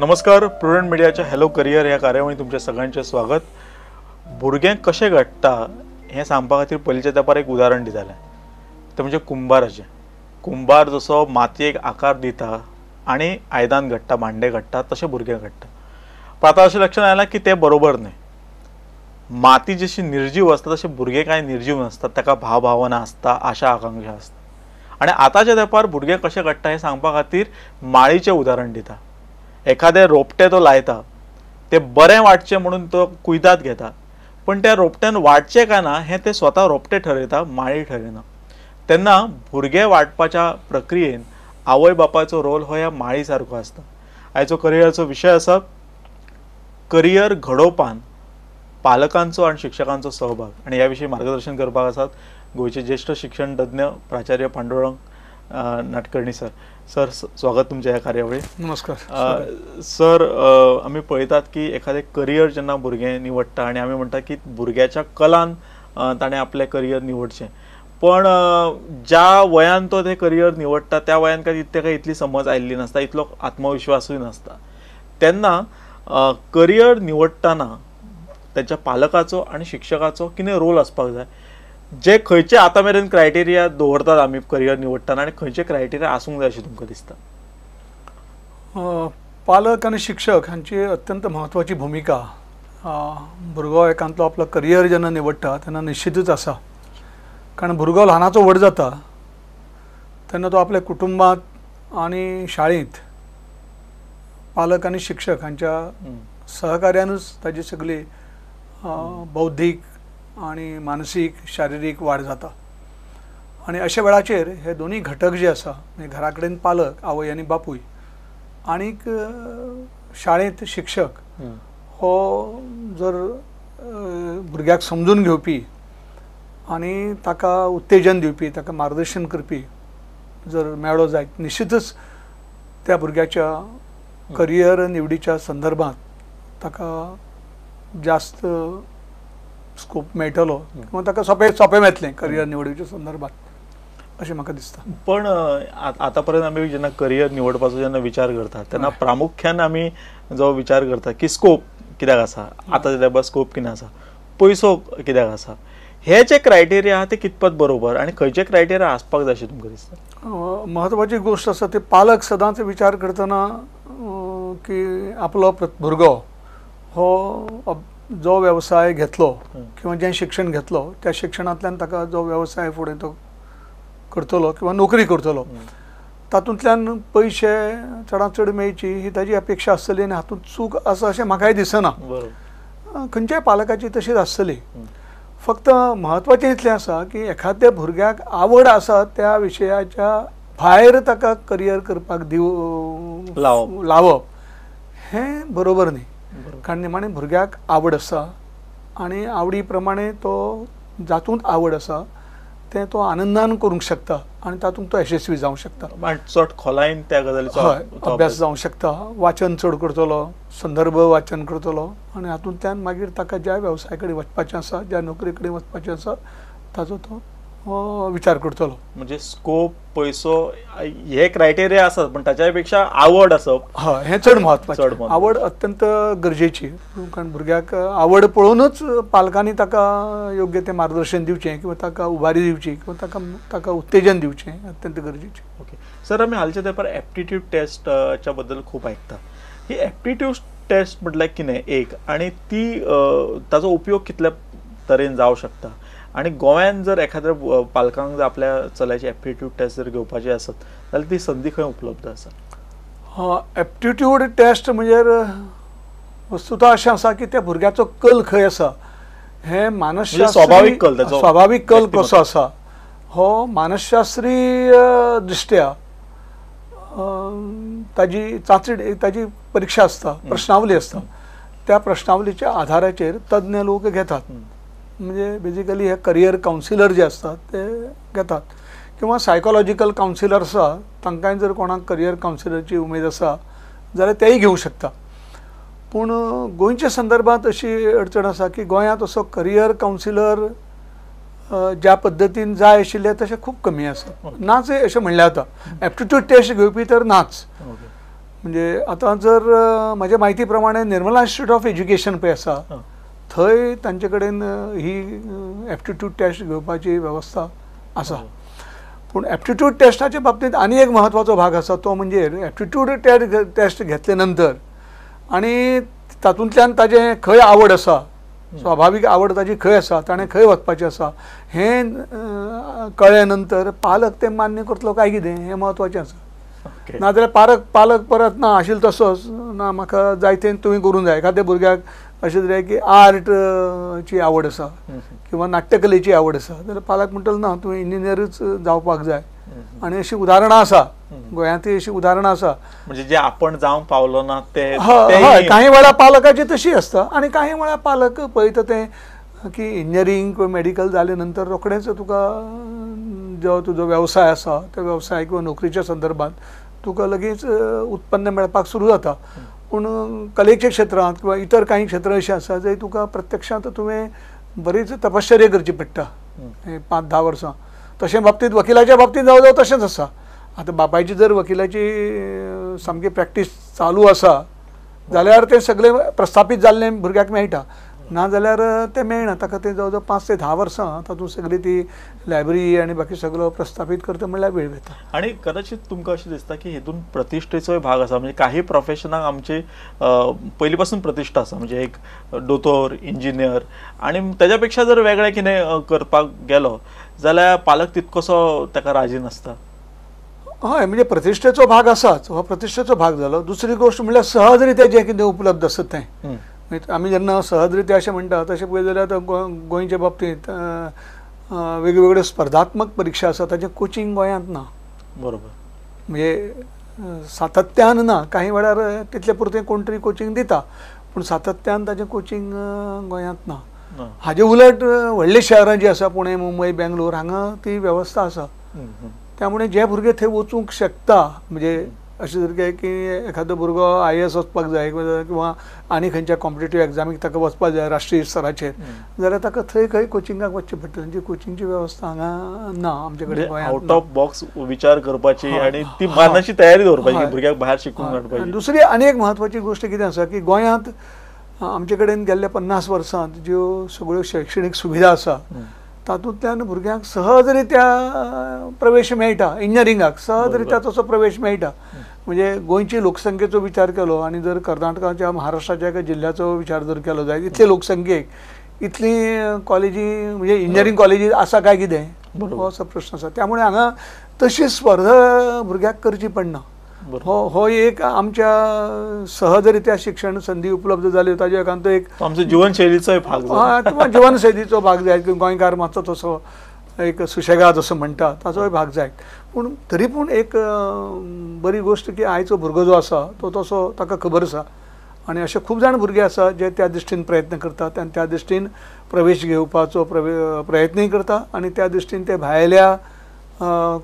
नमस्कार, प्रुडंट मिडियाच्या hello career ह्या कार्यावळीत तुमचें सगळ्यांचें स्वागत. भुरगें कशें घडटा हें सांगपा खातीर पयलींच्या तेंपार एक उदाहरण दितालें, तें म्हणजे कुंभाराचें. कुंभार जसो मातयेक आकार दिता आनी आयदन घडटा, भांडे घडटा, तशें भुरगें घडटा. पण आतां अशें लक्षांत आयलां की तें बरोबर न्हय. माती जशी निर्जीव आसता तशें भुरगें कांय निर्जीव नासता, ताका भावभावना आसता, आशा आकांक्षा आसता. आनी आतांच्या तेंपार भुरगें कशें घडटा हें सांगपा खातीर माळीचें उदाहरण दिता. एखादें रोपटें तो लायता, तें बरें वाडचें म्हणून तो कुयदाद घेता, पण त्या रोपट्यान वाडचें काय ना हें तें स्वता रोपटें ठरयता, माळी ठरयना. तेन्ना भुरगें वाडपाच्या प्रक्रियेन आवय बापायचो रोल हो ह्या माळी सारको आसता. आयचो करियराचो विशय आसा करियर घडोवपान पालकांचो आनी शिक्षकांचो सहभाग, आनी ह्या विशीं मार्गदर्शन करपाक आसात गोंयचे ज्येश्ठ शिक्षण तज्ञ प्राचार्य पांडुरंग नाटकर्णी सर. सर, स्वागत तुमच्या ह्या कार्यावळीत. नमस्कार सर. आमी पळयतात की एखादें करियर जेन्ना भुरगें निवडटा आनी आमी म्हणटा की भुरग्याच्या कलान ताणें आपलें करियर निवडचें, पण ज्या वयान तो तें करियर निवडटा त्या वयान काय ताका इतली समज आयिल्ली नासता, इतलो आत्मविश्वासूय नासता. तेन्ना करियर निवडटाना ताच्या पालकाचो आनी शिक्षकाचो कितें रोल आसपाक जाय, जे खंयचे आतां मेरेन क्रायटेरिया दवरतात आमी करियर निवडटाना आनी खंयचे क्रायटेरिया आसूंक जाय अशें तुमकां दिसता? पालक आनी शिक्षक हांची अत्यंत म्हत्वाची भुमिका भुरगो एकांतलो आपलो करियर जेन्ना निवडटा तेन्ना निश्चितूच आसा. कारण भुरगो ल्हानाचो व्हड जाता तेन्ना तो आपल्या कुटुंबांत आनी शाळेंत पालक आनी शिक्षक हांच्या सहकार्यानूच ताजी सगळी बौद्धीक आनी मानसीक शारिरीक वाड जाता. आनी अशा वेळाचेर हे दोनूय घटक जे आसा, म्हणजे घरा कडेन पालक आवय आनी बापूय आनीक शाळेंत शिक्षक हो जर भुरग्याक समजून घेवपी आनी ताका उत्तेजन दिवपी, ताका मार्गदर्शन करपी जर मेळ्ळो जायत, निश्चितच त्या भुरग्याच्या करियर निवडीच्या संदर्भात ताका जास्त स्कोप मेळटलो किंवा ताका सोंपें सोंपें मेळटलें करियर निवडीच्या संदर्भात अशें म्हाका दिसता. पण आतां पर्यंत आमी जेन्ना करियर निवडपाचो जेन्ना विचार करता तेन्ना प्रामुख्यान आमी जो विचार करता की स्कोप कित्याक आसा, आतां तेन्ना स्कोप कितें आसा, पयसो कित्याक आसा, हे जे क्रायटेरिया आहा ते कितपत बरोबर आनी खंयचे क्रायटेरिया आसपाक जाय अशें तुमकां दिसता? म्हत्वाची गोश्ट आसा ते पालक सदांच विचार करतना की आपलो भुरगो हो जो वेवसाय घेतलो किंवा जें शिक्षण घेतलो त्या शिक्षणांतल्यान ताका जो वेवसाय फुडें तो करतलो किंवा नोकरी करतलो तातूंतल्यान पयशे चडांत चड मेळची ही ताजी अपेक्षा आसतली आनी हातूंत चूक आसा अशें म्हाकाय दिसना. खंयच्याय पालकाची तशीच आसतली. फक्त म्हत्वाचें इतलें आसा की एखाद्या भुरग्याक आवड आसा त्या विशयाच्या भायर ताका करियर करपाक लावप हें बरोबर न्ही. कारण निमाणें भुरग्याक आवड आसा आनी आवडी प्रमाणे तो जातूंत आवड आसा तें तो आनंदान करूंक शकता आनी तातूंत तो यशस्वी जावंक शकता. चड खोलायेन त्या गजालीचो हय अभ्यास जावंक शकता, वाचन चड करतलो, संदर्भ वाचन करतलो आनी हातूंतल्यान मागीर ताका ज्या वेवसाया कडेन वचपाचें आसा, ज्या नोकरे कडेन वचपाचें आसा ताजो तो विचार करतलो. म्हणजे स्कोप, पयसो हे क्रायटेरिया आसात, पण ताच्या पेक्षा आवड आसप हय हें चड म्हत्वाचें. आवड अत्यंत गरजेची, कारण भुरग्याक आवड पळोवनूच पालकांनी ताका योग्य तें मार्गदर्शन दिवचें किंवा ताका उबारी दिवची किंवा ताका ताका उत्तेजन दिवचें अत्यंत गरजेचें. ओके सर, आमी हालच्या तेंपार एप्टिट्यूड टेस्टच्या बद्दल खूब आयकता. ही एप्टिट्यूड टेस्ट म्हटल्यार कितें एक, आनी ती ताचो उपयोग कितल्या तरेन जावं शकता, आनी गोंयान जर एखाद्या पालकांक जर आपल्या चल्याची एप्टिट्यूड टेस्ट जर घेवपाची आसत जाल्यार ती संदी खंय उपलब्ध आसा? एप्टिट्यूड टेस्ट म्हणजे वस्तुता अशें आसा की त्या भुरग्याचो कल खंय आसा हें मानसशास्त्री स्वाभावीक कल, स्वाभावीक कल कसो आसा हो मानसशास्त्रीय दृश्ट्या ताजी चांचणी, ताजी परिक्षा आसता, प्रश्नावली आसता, त्या प्रश्नावलीच्या आधाराचेर तज्ञ लोक घेतात. म्हणजे बेजिकली हे करियर कावन्सिलर जे आसतात ते घेतात किंवा सायकोलॉजिकल कावन्सिलर आसा तांकांय जर कोणाक करियर कावन्सिलरची उमेद आसा जाल्यार तेय घेवंक शकता. पूण गोंयच्या संदर्भात अशी अडचण आसा की गोंयांत असो करियर कावन्सिलर ज्या पद्दतीन जाय आशिल्ले तशें खूब कमी आसा, नाच अशें म्हणल्यार जाता. एप्टिट्यूड टेस्ट घेवपी तर नाच. म्हणजे आतां जर म्हज्या म्हायती प्रमाणे निर्मला इन्स्टिट्यूट ऑफ एज्युकेशन पळय आसा थंय तांचे कडेन ही एप्टिट्यूड टेस्ट घेवपाची वेवस्था आसा. पूण एप्टिट्यूड टेस्टाच्या बाबतींत आनी एक म्हत्वाचो भाग आसा तो म्हणजे एप्टिट्यूड टेस्ट घेतले नंतर आनी तातूंतल्यान ताजें खंय आवड आसा, स्वाभावीक आवड ताजी खंय आसा, ताणें खंय वचपाचें आसा हें कळ्ळ्या नंतर पालक तें मान्य करतलो काय कितें हें म्हत्वाचें आसा. नाजाल्यार पालक परत ना आशिल्लो तसोच ना म्हाका जाय तें तुवें करूंक जाय. एखाद्या भुरग्याक अशें तरें की आर्टची आवड आसा किंवा नाट्यकलेची आवड आसा जाल्यार पालक म्हणटलो ना तुवें इंजिनियरूच जावपाक जाय. आनी अशीं उदाहरणां आसा, गोंयांतूय अशीं उदाहरणां आसा. म्हणजे जे आपण जावंक पावलो ना ते हय, कांय वेळा पालकाची तशी आसता आनी कांय वेळा पालक पळयता तें की इंजिनियरींग किंवा मेडिकल जाले नंतर रोखडेंच तुका जो तुजो वेवसाय आसा त्या वेवसाय किंवा नोकरीच्या संदर्भात तुका लगेच उत्पन्न मेळपाक सुरू जाता. पूण कलेच्या क्षेत्रांत किंवा इतर कांय क्षेत्रां अशीं आसा जंय तुका प्रत्यक्षांत तुवें बरीच तपश्चर्या करची पडटा 5-10 वर्सां. तशें बाबतींत वकिलाच्या बाबतींत जावं जावं तशेंच आसा. आतां बापायची जर वकिलाची सामकी प्रॅक्टीस चालू आसा जाल्यार तें सगळें प्रस्थापीत जाल्लें भुरग्याक मेळटा, ना जाल्यार तें मेळना ताका. तें जवळ जवळ 5 ते 10 वर्सां तातूंत सगळी ती लायब्ररी आनी बाकी सगळो प्रस्थापीत करता म्हणल्यार वेळ वता. आनी कदाचित तुमकां अशें दिसता की हितून प्रतिश्ठेचोय भाग आसा, म्हणजे काही प्रोफेशनाक आमची पयलीं पासून प्रतिश्ठा आसा, म्हणजे एक दोतोर, इंजिनियर, आनी तेज्या पेक्षा जर वेगळें कितें करपाक गेलो जाल्यार पालक तितकोसो ताका राजी नासता. हय, म्हणजे प्रतिश्ठेचो भाग आसाच, हो प्रतिश्ठेचो भाग जालो. दुसरी गोश्ट म्हणल्यार सहजरित्या जें कितें उपलब्ध आसा तें. आमी जेन्ना सहजरित्या अशें म्हणटा तशें पळयत जाल्यार आतां गोंयच्या बाबतींत वेगवेगळ्यो स्पर्धात्मक परिक्षा आसा ताचें कोचिंग गोंयांत ना. बरोबर, म्हणजे सातत्यान ना. कांय वेळार तितले पुरतें कोण तरी कोचिंग दिता पूण सातत्यान ताचें कोचिंग गोंयांत ना. हाजे उलट व्हडलीं शहरां जीं आसा पुणे, मुंबय, बेंगलोर हांगा ती वेवस्था आसा. त्यामुळे जे भुरगे थंय वचूंक शकता, म्हणजे अशें जर की एखादो भुरगो IAS वचपाक जाय किंवा आनी खंयच्या कॉम्पिटेटीव एग्जामीक ताका वचपाक जाय राष्ट्रीय स्तराचेर जाल्यार ताका थंय खंय कोचिंगाक वचचें पडटलें. तांची कोचिंगची वेवस्था हांगा ना आमचे कडेन. आउट ऑफ बॉक्स विचार करपाची आनी ती मनाची तयारी दवरपाची भुरग्याक भायर शिकूंक धाडपाची. दुसरी आनी एक म्हत्वाची गोश्ट कितें आसा की गोंयांत आमचे कडेन गेल्ल्या 50 वर्सांत ज्यो सगळ्यो शैक्षणीक सुविधा आसा तातूंतल्यान भुरग्यांक सहजरित्या प्रवेश मेळटा, इंजिनियरिंगाक सहजरित्या तसो प्रवेश मेळटा. म्हणजे गोंयची लोकसंख्येचो विचार केलो आनी जर कर्नाटकाच्या, महाराष्ट्राच्या एका जिल्ल्याचो विचार जर केलो जायत इतले लोकसंख्येक इतली कॉलेजी म्हणजे इंजिनियरींग कॉलेजी आसा काय कितें हो असो प्रश्न आसा. त्यामुळे हांगा तशी स्पर्धा भुरग्याक करची पडना. हो एक आमच्या सहजरित्या शिक्षण संदी उपलब्ध जाल्यो ताजे एकांत एक आमचो जीवनशैलीचोय भाग, किंवा जीवनशैलीचो भाग जायत किंवा गोंयकार मातसो तसो एक सुशेगाद असो म्हणटा ताचोय भाग जायत. पूण तरी पूण एक बरी गोश्ट की आयचो भुरगो जो आसा तो तसो ताका खबर आसा आनी अशे खूब जाण भुरगे आसा जे त्या दृश्टीन प्रयत्न करतात आनी त्या दृश्टीन प्रवेश घेवपाचो प्रयत्नय करता आनी त्या दृश्टीन ते भायल्या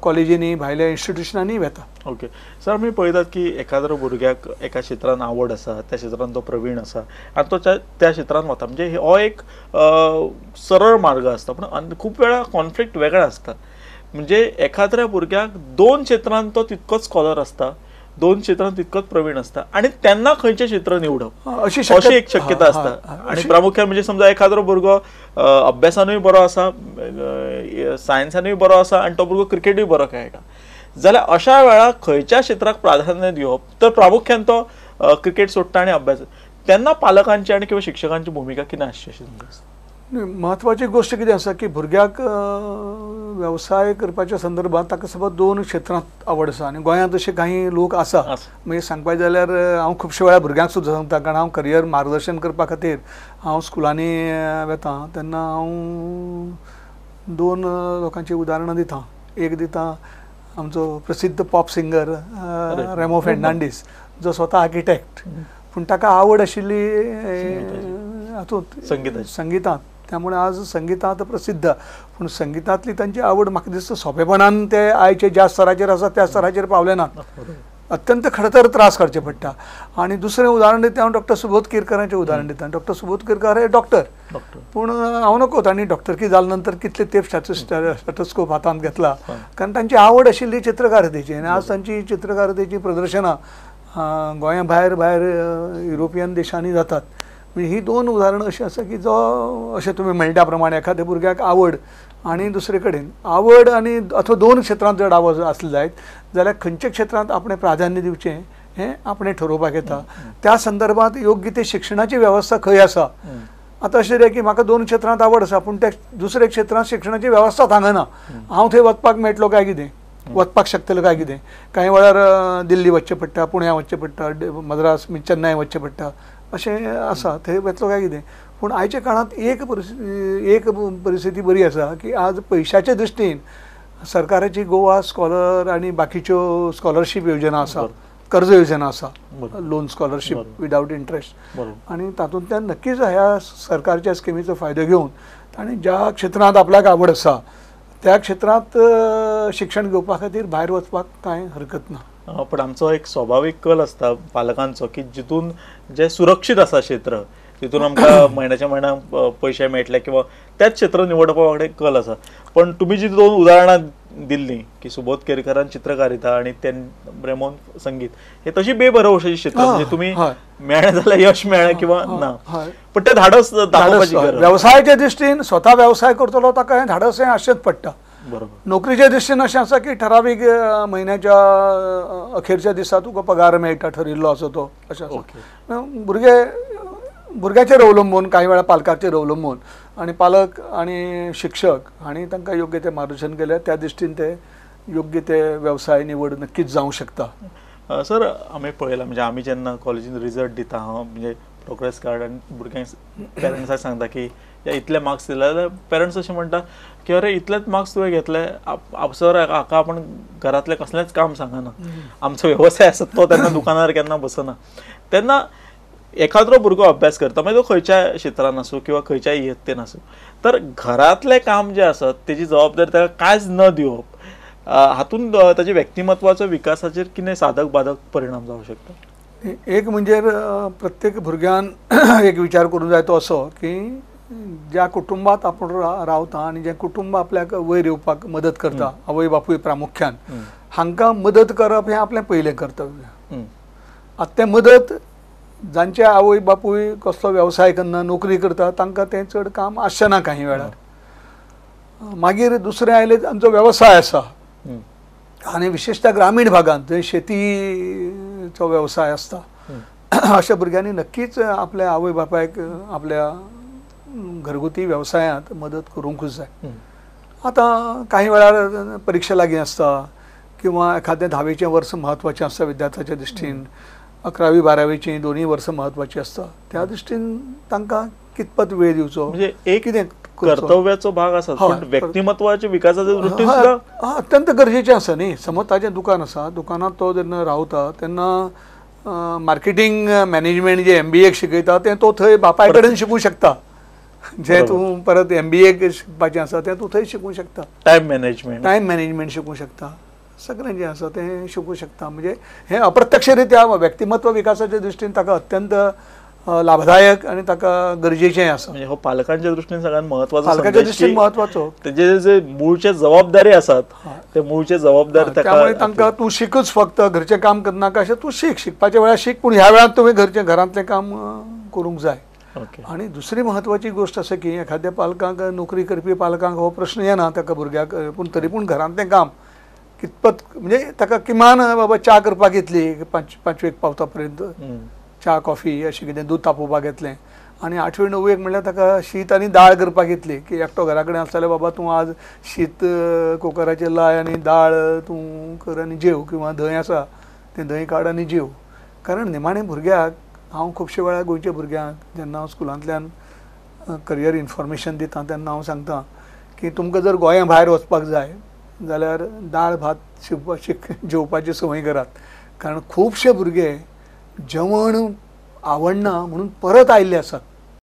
कॉलेजींनी, भायल्या इन्स्टिट्युशनांनी वता. ओके सर, आमी पळयतात की एखाद्रो भुरग्याक एका क्षेत्रान आवड आसा, त्या क्षेत्रान तो प्रवीण आसा आनी तो त्या क्षेत्रान वता, म्हणजे हो एक सरळ मार्ग आसता. पूण खूब वेळा कॉन्फ्लिक्ट वेगळा आसता, म्हणजे एखाद्या भुरग्याक 2 क्षेत्रान तो तितकोच स्कॉलर आसता, 2 क्षेत्रान तितकोच प्रवीण आसता आनी तेन्ना खंयचें क्षेत्र निवडप अशी एक शक्यता आसता. आनी प्रामुख्यान म्हणजे समजा एखाद्रो भुरगो अभ्यासानूय बरो आसा, सायन्सानूय बरो आसा आनी तो भुरगो क्रिकेटूय बरो खेळटा जाल्यार अशा वेळार खंयच्या क्षेत्राक प्राधान्य दिवप, तर प्रामुख्यान तो क्रिकेट सोडटा आनी अभ्यास. तेन्ना पालकांची आनी किंवा शिक्षकांची भुमिका कितें आसची अशें तुमकां दिसता? म्हत्वाची गोश्ट कितें आसा की भुरग्याक वेवसाय करपाच्या संदर्भात ताका समज 2 क्षेत्रांत आवड आसा आनी गोंयांत अशे कांय लोक आसा. म्हणजे सांगपाक जाल्यार हांव खुबशे वेळार भुरग्यांक सुद्दां सांगता, कारण हांव करियर मार्गदर्शन करपा खातीर हांव स्कुलांनी वता तेन्ना हांव 2 लोकांची उदाहरणां दिता. एक दिता आमचो प्रसिद्ध पॉप सिंगर रेमो फेर्नांडीस, जो स्वता आर्किटेक्ट पूण ताका आवड आशिल्ली हातूंत संगितांत, त्यामुळे आज संगितांत प्रसिद्ध. पूण संगितांतली तांची आवड म्हाका दिसता सोंपेपणान ते आयचे ज्या स्तराचेर आसा त्या स्तराचेर पावले नात, अत्यंत खडतर त्रास काडचे पडटा. आनी दुसरें उदाहरण दिता हांव डॉक्टर सुबोध केरकरांचें उदाहरण दिता. डॉक्टर सुबोध केरकर हे डॉक्टर, पूण हांव नको तांणी डॉक्टरकी जाले नंतर कितले तेप स्टेथोस्कोप हातांत घेतला, कारण तांची आवड आशिल्ली चित्रकारतेची आनी आज तांची चित्रकारतेची प्रदर्शनां गोंया भायर भायर युरोपियन देशांनी जातात. म्हणजे ही दोन उदाहरणां अशीं आसा की जो अशें तुमी म्हणटा प्रमाणे एखाद्या भुरग्याक आवड आनी दुसरे कडेन आवड आनी अथवा दोन क्षेत्रांत जर आवड आसली जायत जाल्यार खंयच्या क्षेत्रांत आपणें प्राधान्य दिवचें हें आपणें ठरोवपाक येता. त्या संदर्भात योग्य ते शिक्षणाची वेवस्था खंय आसा. आतां अशें रे की म्हाका दोन क्षेत्रांत आवड आसा पूण त्या दुसऱ्या क्षेत्रांत शिक्षणाची वेवस्था हांगा ना, हांव थंय वचपाक मेळटलो काय कितें, वचपाक शकतलो काय कितें. कांय वेळार दिल्ली वचचें पडटा, पुण्या वचचें पडटा, मद्रास चेन्नय वचचें पडटा, अशें आसा, थंय वतलो काय कितें. पूण आयच्या काळांत एक परिस्थिती बरी आसा की आज पयशाच्या दृश्टीन सरकाराची गोवा स्कॉलर आनी बाकीच्यो स्कॉलरशीप योजना आसा, कर्ज योजना आसा, लोन स्कॉलरशीप विदावट इंट्रस्ट, आनी तातूंतल्यान नक्कीच ह्या सरकारच्या स्किमीचो फायदो घेवन ताणें ज्या क्षेत्रांत आपल्याक आवड आसा त्या क्षेत्रांत शिक्षण घेवपा खातीर भायर वचपाक कांय हरकत ना. पण आमचो एक स्वाभावीक कल आसता पालकांचो की जितून जे सुरक्षीत आसा क्षेत्र तितून आमकां म्हयन्याच्या म्हयन्या पयशे मेळटले किंवा त्याच क्षेत्र निवडपा वांगडा कल आसा. पण तुमी जी दोन उदाहरणां दिल्ली की सुबोध केरकरान चित्रकारिता आनी रेमोन संगीत, हे तशी बेभरवशाची क्षेत्र, म्हणजे तुमी मेळ्ळें जाल्यार यश मेळ्ळें किंवा ना, पण ते धाडस दाखोवपाची गरज. वेवसायाच्या दृश्टीन स्वता वेवसाय करतलो ताका हें धाडस हें आसचेंच पडटा. बरोबर. नोकरीच्या दृश्टीन अशें आसा की ठरावीक म्हयन्याच्या अखेरच्या दिसा तुका पगार मेळटा, ठरिल्लो आसा तो, अशें आसा. भुरगे भुरग्याचेर अवलंबून, कांय वेळार पालकाचेर अवलंबून, आनी पालक आनी शिक्षक हांणी तांकां योग्य तें मार्गदर्शन केलें त्या दृश्टीन ते योग्य ते वेवसाय निवड नक्कीच जावंक शकता. सर आमी पळयलां, म्हणजे आमी जेन्ना कॉलेजीन रिजल्ट दिता, म्हणजे प्रोग्रेस कार्ड, आनी भुरग्यांक पेरंट्साक सांगता की इतले मार्क्स दिले जाल्यार पेरंट्स अशें म्हणटा की अरे इतलेच मार्क्स तुवें घेतले, सर हाका आपण घरांतलें कसलेंच काम सांगना, आमचो वेवसाय आसा तो तेन्ना दुकानार केन्ना बसना. तेन्ना एखाद्रो भुरगो अभ्यास करता, मागीर तो खंयच्याय क्षेत्रान आसूं किंवा खंयच्याय इयत्तेन आसूं, तर घरांतलें काम जें आसा तेजी जबाबदारी ताका कांयच न दिवप, हातूंत ताच्या व्यक्तिमत्वाचो विकासाचेर कितें साधक बाधक परिणाम जावंक शकता? एक म्हणजे प्रत्येक भुरग्यान एक विचार करूंक जाय तो असो की ज्या कुटुंबात आपूण रावता आनी जें कुटुंब आपल्याक वयर येवपाक मदत करता, आवय बापूय प्रामुख्यान, हांकां मदत करप हें आपलें पयलें कर्तव्य. आतां तें मदत जांचे आवय बापूय कसलो वेवसाय करना, नोकरी करता, तांकां तें चड काम आसचें ना काही वेळार. मागीर दुसरें आयलें जांचो वेवसाय आसा आनी विशेशतः ग्रामीण भागांत जंय शेतीचो वेवसाय आसता अशा भुरग्यांनी नक्कीच आपल्या आवय बापायक आपल्या घरगुती वेवसायांत मदत करूंकूच जाय. आतां काही वेळार परिक्षा लागीं आसता किंवा एखादें धावेचें वर्स म्हत्वाचें आसता विद्यार्थ्याच्या दृश्टीन, 11वी 12वीची दोनूय वर्सां म्हत्वाची आसता, त्या दृश्टीन तांकां कितपत वेळ दिवचो, म्हणजे एक कितें कर्तव्याचो भाग आसा, पण व्यक्तिमत्वाच्या विकासाच्या दृश्टीन सुद्दां अत्यंत गरजेचें आसा न्ही. समज ताचें दुकान आसा, दुकानांत तो जेन्ना रावता तेन्ना मार्केटींग मॅनेजमेंट जे MBA शिकयता तें तो थंय बापाय कडेन शिकूंक शकता, जें तूं परत MBA शिकपाचें आसा तें तूं थंय शिकूंक शकता, टायम मॅनेजमेंट शिकूंक शकता, सगळें जें आसा तें शिकूंक शकता. म्हणजे हें अप्रत्यक्षरित्या व्यक्तिमत्व विकासाच्या दृश्टीन ताका अत्यंत लाभदायक आनी ताका गरजेचें आसा. म्हणजे हो पालकांच्या दृश्टीन सगळ्यात म्हत्वाचो, पालकांच्या दृश्टीन म्हत्वाचो, तेजे जे मूळचे जबाबदारी आसात ते मूळचे जबाबदारी, त्यामुळे तांकां तूं शिकूच, फक्त घरचें काम करनाका अशें, तूं शीक, शिकपाच्या वेळार शीक, पूण ह्या वेळार तुवें घरचें घरांतलें काम करूंक जाय. आनी दुसरी म्हत्वाची गोश्ट आसा की एखाद्या पालकांक, नोकरी करपी पालकांक हो प्रश्न येना ताका भुरग्याक, पूण तरी पूण घरांतलें काम कितपत, म्हणजे ताका किमान बाबा च्या करपाक येतली 5वेक पावता पर्यंत, च्या कॉफी अशें कितें, दूद तापोवपाक येतलें, आनी 8वी 9वेक म्हणल्यार ताका शीत आनी दाळ करपाक येतली की एकटो घरा कडेन आसता जाल्यार बाबा तूं आज शीत कुकराचेर लाय आनी दाळ तूं कर आनी जेव, किंवा धंय आसा तें धंय काड आनी जेव. कारण निमाणें भुरग्याक, हांव खुबशे वेळार गोंयच्या भुरग्यांक जेन्ना हांव स्कुलांतल्यान करियर इन्फॉर्मेशन दिता तेन्ना हांव सांगता की तुमकां जर गोंया भायर वचपाक जाय जाल्यार दाळ भात जेवपाची संवय करात, कारण खुबशे भुरगे जेवण आवडना म्हणून परत आयिल्ले आसात.